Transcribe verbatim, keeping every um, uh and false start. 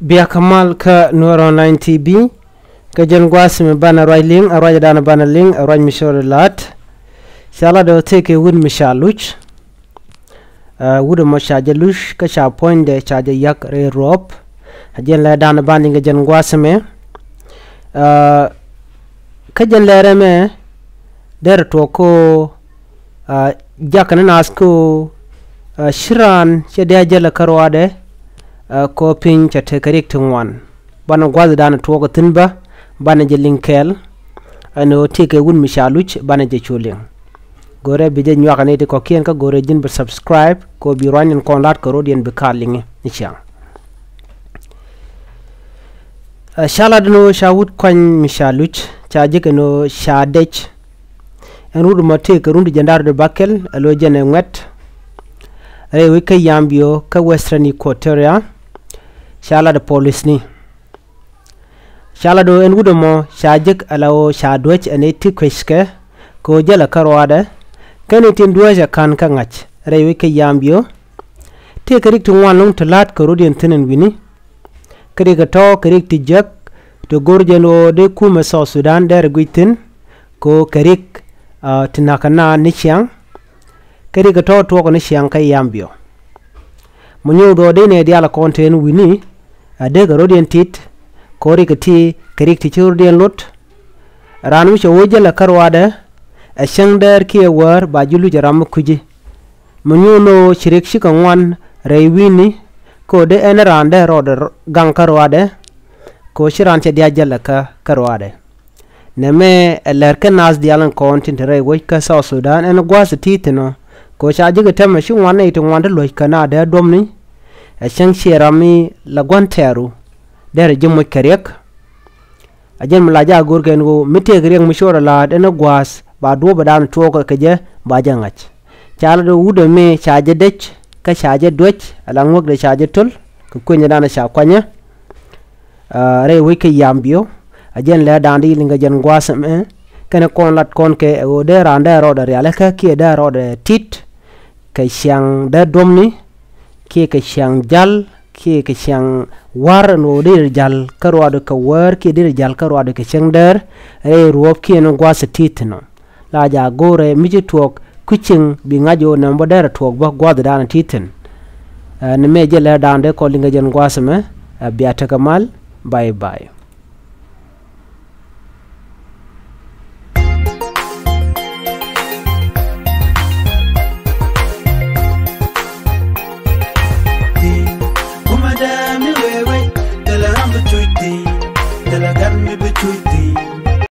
Bia kä mal kä Nuɛr Online T V. Kä jɛn gua̱a̱th mi banɛ ruac liŋ, a ruac dan banɛ liŋ, a ruac mi cɔri la̱t. Ca lat ɔ tëëkɛ wut mi ca luc. Ɛ, wut ɛmɔ ca jɛ luc, kä ca puɔ̱nydɛ ca jɛ yak rɛy ruɔ̱p. A jɛn lɛ dan ban liŋ kä jɛn gua̱a̱th mi. Ɛ, kä jɛn lɛ rɛmɛ, derɛ tuɔk ko, ɛ, jak ni naath ko, ɛ, ci raan cɛ diaal jäl kä ruaadɛ, ɛ, ko piny cɛ tekɛ rik ti ŋuan. Banɛ gua̱thdan tuɔɔk thi̱n bä, banɛ jɛ liŋ kɛɛl. Ɛn ɣöö tëëkɛ wut mi ca luc, banɛ jɛ cu liŋ. Go̱rɛ bi jɛ nyuak ni ti kɔ̱kiɛn kä go̱rɛ ji̱n bi subscribe, kɛ ɣöö bi ruanydiɛn kɔn la̱t kɛ rɔ̱diɛn bi ka̱a̱t liŋi ni ciaŋ. Ɛ, ca lat ɛn ɣöö ca wut kuany mi ca luc, ca jek ɛn ɣöö ca dec. Ɛn wut ɛmɔ tëëkɛ run ti jiɛn da̱ŋ rɛw bäkɛl, ɛ lo̱c jɛn ɛ ŋuɛ̈t. Rɛy wec kä Yambio, kä Western Equatoria, ca lat ɛ polisni. Ca lat ɣöö ɛn wut ɛmɔ ca jek ala ɣöö ca duäc ɛn iti kueckɛ, kɛ ɣöö jälɛ kä ruaadɛ, kɛn itin duäc ɛ ka̱n kä ŋa̱c rɛy wec kä Yambio. Tëëkɛ rik ti ŋuan lɔ̱ŋ ti la̱t kɛ rɔ̱diɛn thi̱n ɛn wi̱ni. Kä rik ɛ tɔ̱ kɛ rik ti jek, ti go̱r jɛn ɣöö dee kumɛ South Sudan derɛ guic thi̱n, kɛ ɣöö kɛ rik, ɛ, ti na̱k kɛ naath ni ciaŋ. Kä rik ɛ tɔ̱ tuɔɔk ni ciaŋ kä Yambio. Mi nyuuth ɣöö dee nɛy diaal kɔn te ɛn wi̱ni, ɛ dee kɛ rɔ̱diɛn tit, kɛ ɣöö rik ɛ ti, kɛ rik ti ci rɔ̱diɛn lot. Raan mi cɛ wee jälɛ kä ruaadɛ, ɛ cäŋ däär kiɛ wäär ba ji̱ luc ɛ ram mi kui̱ci. Mi nyuuth ni ɣöö ci rik cikɛ ŋuan rɛy wi̱ni, kɛ ɣöö dee ɛn raan dee rɔɔdɛ gaŋ kä ruaadɛ, kɛ ɣöö ci raan cɛ diaal jälɛ kä, kä ruaadɛ. Nɛmɛ ɛ lɛr kä naath diaal in kɔn tin te rɛy wec kä South Sudan ɛn gua̱a̱th ti thi̱n ɔ. Kɛ ɣöö ca jek ɛ täämɛ ci ŋuan nɛy ti ŋuan ti luɔ̱c kɛ naath dee duɔ̱mni. Ɛ cäŋ ciɛ ram mi la gua̱n tɛɛru derɛ ji̱ moc kɛ riɛk. A jɛn mi la jaak go̱o̱rkɛ ɛn ɣöö mi tëëkɛ riɛk mi cɔri la̱a̱t ɛn ɛ gua̱a̱th ba duɔ̱ɔ̱p ɛ dan tuɔɔk kɛ jɛ ba jɛ ŋa̱c. Ca lat ɣöö wut ɛmɛ ca jɛ dec, kä ca jɛ duäc, ala ŋuäkdɛ ca jɛ töl, kɛ kuenyɛ dan ca kuanyä. Ɛ, rɛy wec kä Yambio, a jɛn lɛ dan di liŋ kɛ jɛn gua̱a̱th ɛmɛ, kɛnɛ kɔn lat kɔn kɛ ɛ ɣöö dee raan dee rɔɔdɛ rialikä kiɛ dee rɔɔdɛ tit, kɛ ciaŋ dee duɔ̱mni, kiɛ kɛ ciaŋ jal, kiɛ kɛ ciaŋ wa̱r ɛn ɣöö deri jal kä ruaadɛ kɛ wäär, kiɛ deri jal kä ruaadɛ kɛ cäŋ däär, rɛy ruɔ̱ɔ̱p kiɛ ni gua̱a̱th ti thi̱n ɔ. La jaak go̱o̱rɛ mi ci tuɔɔk kui̱ cieŋ bi ŋa̱c ɣöö nɛmɛ bä derɛ tuɔɔk bä gua̱a̱th dan ti thi̱n. Ɛ, nɛmɛ jɛ lɛ dan dee kɔn liŋ kɛ jɛn gua̱a̱th ɛmɛ, ɛ, bia tekɛ mal, bye bye.